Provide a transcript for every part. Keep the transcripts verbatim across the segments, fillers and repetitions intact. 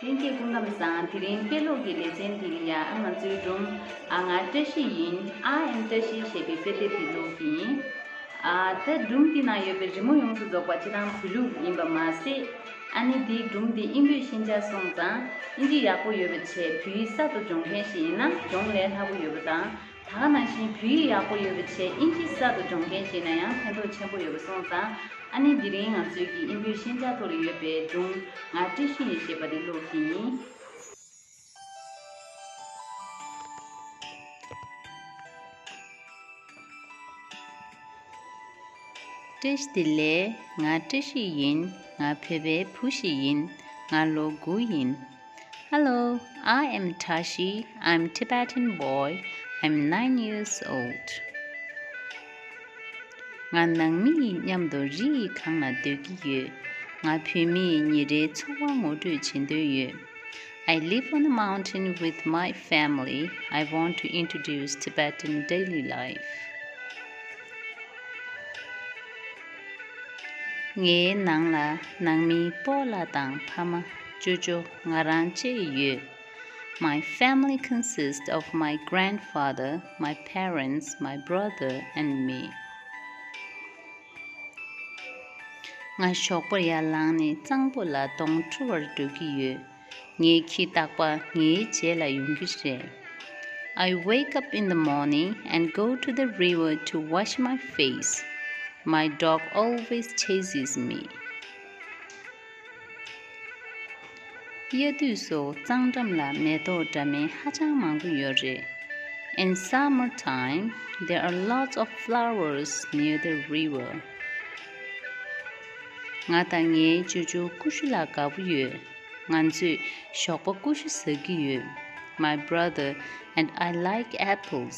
ལྷན་རྒྱས་སྐུ་ཁམས་བཟང་། དེ་རིང་དཔེ་ཀློག་གི་ལེ་ཚན་འདི་ལ་ཡ་ཨ་ང་ཚོའི་སྒྲུང་ཨ་ང་བཀྲ་ཤིས་ཡིན། I am བཀྲ་ཤིས་ཞེས་པའི་དཔེ་དེབ་འདི་ཀློག་གི་ཡིན། ཨ་ད་སྒྲུང་འདི་ནང་ཡོད་པའི་རི་མོ་ཡོངས་སུ་རྫོགས་པ་སྤྱིར་བཏང་བོད་ལུགས་ཡིན་པ་མ་ཟད། ཨ་ནི་འདིའི་སྒྲུང་འདི་དབྱིན་བོད་ཤན་སྦྱར་སོང་ཙང་དབྱིན་ཇི་ཡག་པོ་ཡོད་པ་བྱས་བོད་ཡིག་གསར་དུ་སྦྱོང་མཁན་ཞིག་ཡིན་ན་སྦྱོང་ལས་སླ་པོ་ཡོད་པ་དང་། ད་ག་ནང་བཞིན་བོད་ཡིག་ཡག་པོ་ཡོད་པ་བྱས་དབྱིན་ཇི་གསར་དུ་སྦྱོང་མཁན་ཞིག་ན་ཡང་ཕན་ཐོགས་ཆེན་པོ་ཡོད་པ་སོང་ཙང་། ཨ་ནི་དེ་རིང་ང་ཚོའི་གི་དབྱིན་བོད་ཤན་སྦྱར་ཐོག་ལ་ཡོད་པའི་སྒྲུང་ང་བཀྲ་ཤིས་ཡིན་ཞེས་པ་དེ་ཀློག་གི་ཡིན། བཀྲ་ཤིས་བདེ་ལེགས། ང་བཀྲ་ཤིས་ཡིན། ང་བོད་པའི་བུ་ཞིག་ཡིན། ང་ལོ་དགུ་ཡིན། Hello, I am Tashi. I'm Tibetan boy. I'm nine years old. ང་ནང་མི་ཡི་མཉམ་དུ་རི་ཡི་སྒང་ལ་སྡོད་ཀྱི་ཡོད། ང་བོད་མི་ཡི་ཉིན་རེའི་འཚོ་བ་ངོ་སྤྲོད་བྱེད་འདོད་ཡོད། I live on a mountain with my family. I want to introduce Tibetan daily life. ངའི་ནང་ལ་ནང་མི་སྤོ་ལགས་དང་ཕ་མ། ཅོ་ཅོ། ང་རང་བཅས་ཡོད། My family consists of my grandfather, my parents, my brother, and me. ང་ཞོགས་པར་ཡར་ལངས་ནས་གཙང་པོ་ལ་གདོང་བཀྲུ་བར་འགྲོ་གི་ཡོད། ངའི་ཁྱི་རྟག་པར་ངའི་རྗེས་ལ་ཡོང་གི་རེད། I wake up in the morning and go to the river to wash my face. My dog always chases me. དབྱར་དུས་སུ་གཙང་འགྲམ་ལ་མེ་ཏོག་འདྲ་མིན་ཧ་ཅང་མང་པོ་ཡོད་རེད། In summertime, there are lots of flowers near the river. ང་དང་ངའི་ཅོ་ཅོ་ཀུ་ཤུ་ལ་དགའ་པོ་ཡོད། ང་ཚོས་ཞོགས་པ་ཀུ་ཤུ་ཟ་གི་ཡོད། My brother and I like apples.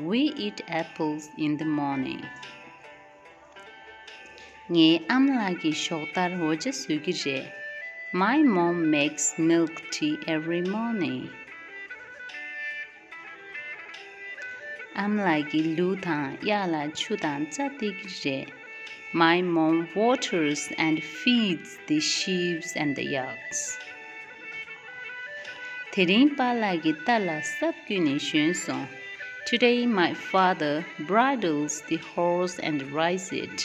We eat apples in the morning. ངའི་ཨ་མ་ལགས་ཀྱིས་ཞོགས་ལྟར་འོ་ཇ་བཟོ་གི་རེད། My mom makes milk tea every morning. ཨ་མ་ལགས་ཀྱིས་ལུག་དང་གཡག་ལ་ཆུ་དང་རྩྭ་སྟེར་གྱི་རེད། My mom waters and feeds the sheep and the yaks. དེ་རིང་པཱ་ལགས་ཀྱིས་རྟ་ལ་སྲབ་བརྐུས་ནས་ཞོན་སོང་། Today my father bridles the horse and rides it.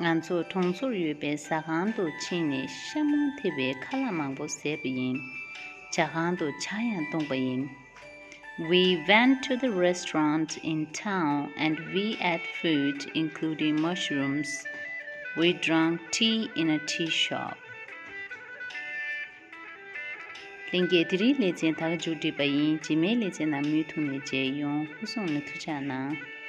ང་ཚོ་གྲོང་ཚོར་ཡོད་པའི་ཟ་ཁང་དུ་ཕྱིན་ནས་ཤ་མོང་ཐེབས་པའི་ཁ་ལག་མང་པོ་བཟས་པ་ཡིན། ཇ་ཁང་དུ་ཇ་ཡང་བཏུངས་པ་ཡིན། We went to the restaurant in town and we ate food including mushrooms. We drank tea in a tea shop. ལྷན་རྒྱས། དེ་རིང་ལེ་ཚན་ད་ག་མཇུག་སྒྲིལ་བ་ཡིན། རྗེས་མའི་ལེ་ཚན་ནང་མུ་མཐུད་ནས་མཇལ་ཡོང་། སྐུ་གཟུགས་ནས་ཐུགས་ཅག་གནང་།